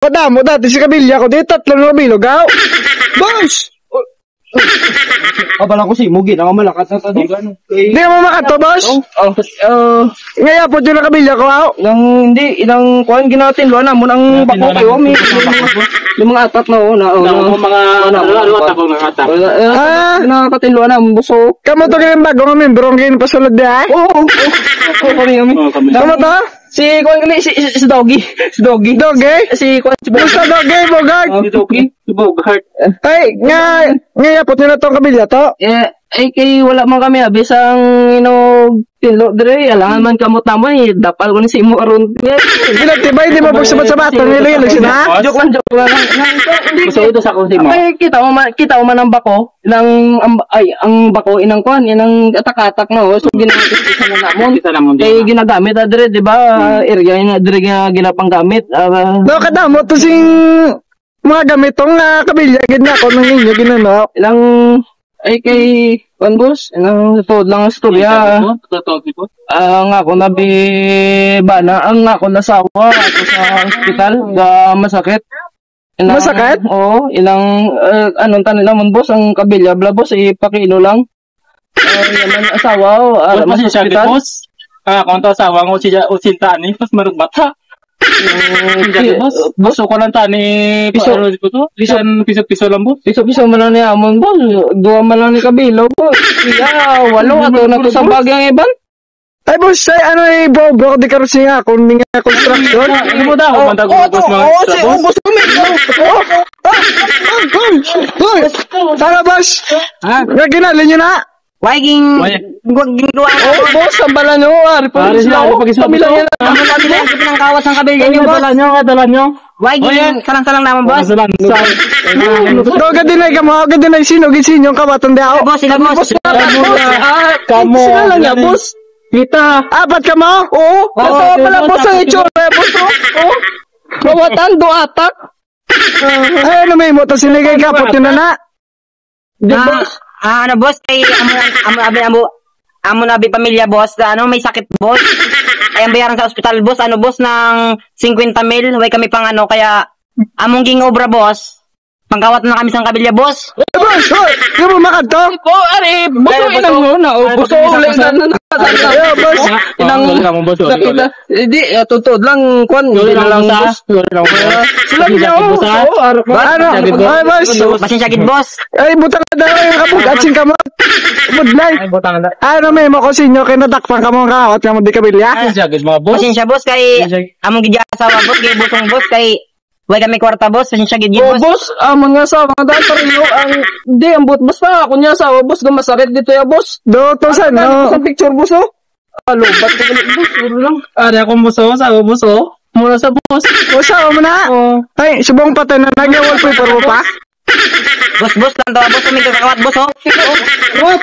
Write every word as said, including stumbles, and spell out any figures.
Kadamo dati si kabilya ko, di tatlo na bilog, aw. Boss! Abala ko si Mugi, na malakat na tadi. Di mo makato, boss? Oh, oh. Ngaya po yung nakabilya ko, aw. Nang hindi, ilang kuan ginatin lo na mo nang bako kayo, may, may mga atat na, oh, na, oh, na, mga, ano, ano, atak ko, mga atak. Ah. Nakatin lo na, buso. Kamo to kayong bago nga membro ang ginpasulod di, ah? Oo, oo. Oo, kami, kami. Oo, kami. Kamo to? Si, kuan, kami, si, si, si Doggy. Si Doggy. Doggy? Si, kuan, si Bogart. Gusto Doggy, Bogart? Oh, si Doggy, si Bogart. Ay, nga, nga yapot nyo na tong kabilya to? Eh, ay, kay wala man kami, abi, sang inog tinlo dire, alangan man kamot naman, eh, dapal ko ni si imo aron. Ginatibay, di mo pagsabat-sabat, ang ilang-ilang sila, ha? Joke lang, joke lang. Hindi, gusto ko sa akong simo. Ay, kita mo man, kita mo man ang bako. Inang, ang, ay, ang bako, inang kuan, inang atak-atak na, oh. So, ginagamit sa mga namon. Kita namon, kay di ba? Ginagamit, ah, dire, di ba? Hmm. Area na dire nga ginapanggamit. Ah, no, kadamo to sing mga gamit to nga kabilya, gid na ako nang inyo ginano. Ilang, ay, kay, kuan, boss, inang tuod lang ang istorya. Totoo, di ba? Ah, ang ako na bi-, bana, ang ako nasawa, ako sa ospital, ga masakit. Inang, masakit? Oo, inang, eh, anong tanin naman, boss, ang kabilya bla, boss, ipakilo lang. Ay, naman asawa, oh, ah, boss, mas pasensya gid, ospital, boss. Ah, kung to asawa ko, siya, o sinta ni, mas marugbat, ha? Mm, sige, boss. Boss, ko lang tani, piso, ano ko to? Piso. Piso, piso lang, boss. Piso, piso man lang ni amon, boss. Duha man lang ni kabilo, boss. Iya, walo, ato na to sa bagay ang iban. Ay, boss, ay, ano, eh, bro, bro, di ka rin siya, kung di nga construction. Ano mo daw? Oh, mantag oh, ubos, mga oh, si ubos ko, may oh, oh, oh, oh, oh, oh. Tara, boss. Ha? Nga ginali nyo na. Why ging-, why? Ging-, ging-, oh, boss, ang bala nyo, ari pa rin sila, ari pa rin sila, pamilya boss. Nila. Ang pamilya, ang pinangkawas ang kabilya nyo, boss. Dala nyo, dala nyo. Why ging-, salang-salang naman, boss. Salang-salang. Go, gadinay ka mo, gadinay, sino, gid sinyo, ang kawatan di ako. Boss, sila, boss. Boss, ah, kamo, sila lang niya, boss. Kita. Apat ka mo? Oo. Oo, ito pala, boss, ang itsura, boss, oh. Oh. Kawatan, do atak. Ay, ano may mo, tas sinigay ka, puti na na. Di, ah, boss. Ah, ano, boss, kay amo, amo, abi, amo, amo na abi pamilya, boss, na, ano, may sakit, boss. Ay, ang bayaran sa ospital, boss, ano, boss, ng singkwenta mil, way kami pang, ano, kaya among ging-obra, boss. Pangkawat na kami sang kabilya, boss. Eh, boss, hoy, di mo makadto? Po, ari, boss, ay, inang boss, mo na, oh, ay, boss, boss, ulit boss, na, na, na, ay, na, boss. Inang, ah, wala ka mo, boss, wala ka. Nakita. Hindi, ah, totoo lang, kwan, sorry lang, boss, ah. Sorry lang, boss. Ah, sila niya, oh. Boss, ah. Oo, ar-, boss, ano? Pasensya gid, boss. Ay, boss. Pasensya gid, boss. Ay, butang na daw, ay, abog, atsin ka mo. Budlay. Ay, butang na. Ano, may mo ko sinyo, kay nadakpan ka mo, ang kawat ka mo, di kabilya? Pasensya gid, mga boss. Pasensya, boss, kay pasensya. Among gid asawa, boss, kay busong, boss, kay way kami kwarta, boss. Pasensya gid, oh, boss. Boss, ah, mga asawa, nga dahil pareho, ang, di, ang but, basta, ako niya asawa, boss, gumasakit dito ya, boss. Do, to, ano, saan, no? Sa picture, boss, oh. Alo, ba't ka galit, boss? Ano lang? Ari akong boss, oh, sa boss, oh. Mura sa boss. Boss, oh, mo na? Oh. Ay, subong patay na, nag-wallpaper mo pa? Boss, boss, lang to, boss, may kakawat, boss, oh. What?